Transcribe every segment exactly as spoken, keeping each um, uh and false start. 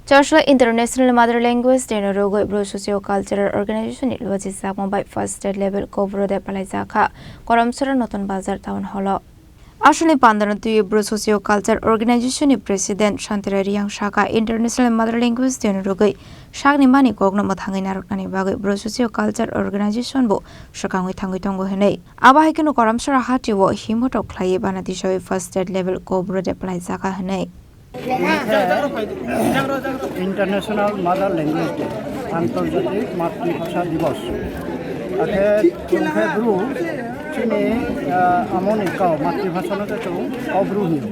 Chosla International Mother Language Day no rwgwi Bru Socio Cultural Organization ni luachi sakma bai first state level Kaubru de palaijak kha Karamsora Notun Bazar Town Hall o. Aswkni pandano twiwi Bru Socio Cultural Organization ni President Shantirai Riyang saka International Mother Language Day no rwgwi sakni mani kokno mwthangwi narwknani bagwi Bru Socio Cultural Organization bo swkangwi thangwi tongo hwnwi. Abo hai kheno Karamsora hatio himhotok khlaiwi bana tisawi first state level Kaubru de palaijak kha hwnwi. International Mother Language Day, আন্তর্জাতিক মাতৃভাষা দিবস. Akhe chwng khe Bru chini, ah, amoni kau matribhasha no khe chwng Kaubru hino.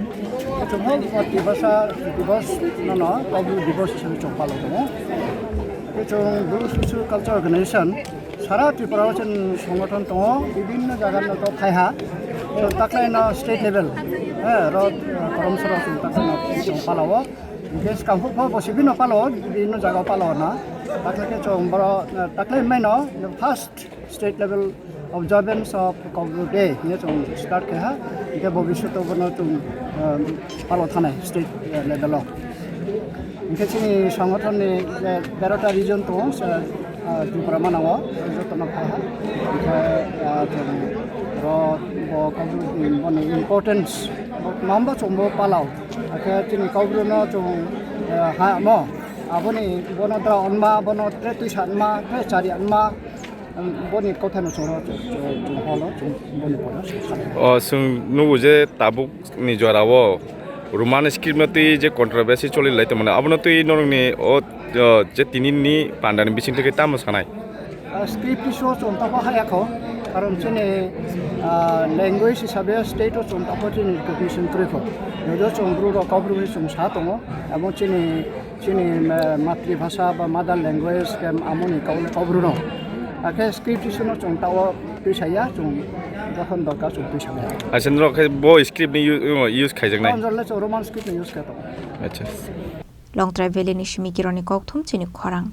Chwng bo matribhasha dibos no no Kaubru dibos hisabe chwng palai tongo. Khe chwng Bru Socio Cultural Organization sara Tripura o chini songothon tongo, bibinno jaga no to phaiha. So taklaino state level, eh, ro, eh, Karamsora chwng taklaino chwng palao. Hingke skang phukpha bo sibino palao, bibinno jaga palao na. Takla khe chwng boro, eh, taklai maino first state level observance of Kaubru Day hingke chwng start kaiha. Hingke bobisyoto bono chwng, eh, palao thanai state, eh, level o. Hingke chini songothon ni je terota region tongo, se, ah, Tripura manango, jotono phaiha. Hingke, ah, chwng ro bo Kaubru ni boni importance, bo mamba chwngbo palao. Akhe chini Kaubru no chwng, ah, ha mo, aboni bono dra onma, bono tre twi sanma, tre chari anma, Boni kotha no choro, choro, choro, choro holo, choro boni poro se sale. O, chwng nugo je tabuk ni jora o Roman script no twi je controversy choli lai tongmani, abono twi norokni o, o, je tini ni panda ni bising twi tamo sanai? Ah, script issue o chwng tamo haya kho, karon chini, ah, language hisabe state o chwng tamo chini recognition kwrwi kho. Jojo chwng Bru rok Kaubru bai chwng sa tongo, abo chini Chini, eh, matribhasha ba mother language khe amoni kau-, Kaubru no. Akhe script issue no chwng tao twi saya, chwng jokhon dorkar chwng twi saya. Asen rok khe bo script ni u-, u-, use khaijaknai. Tonjol le chwng Roman script ni use khe to. Acha. Longtrai Valley ni simi kironi kokthum chini khorang.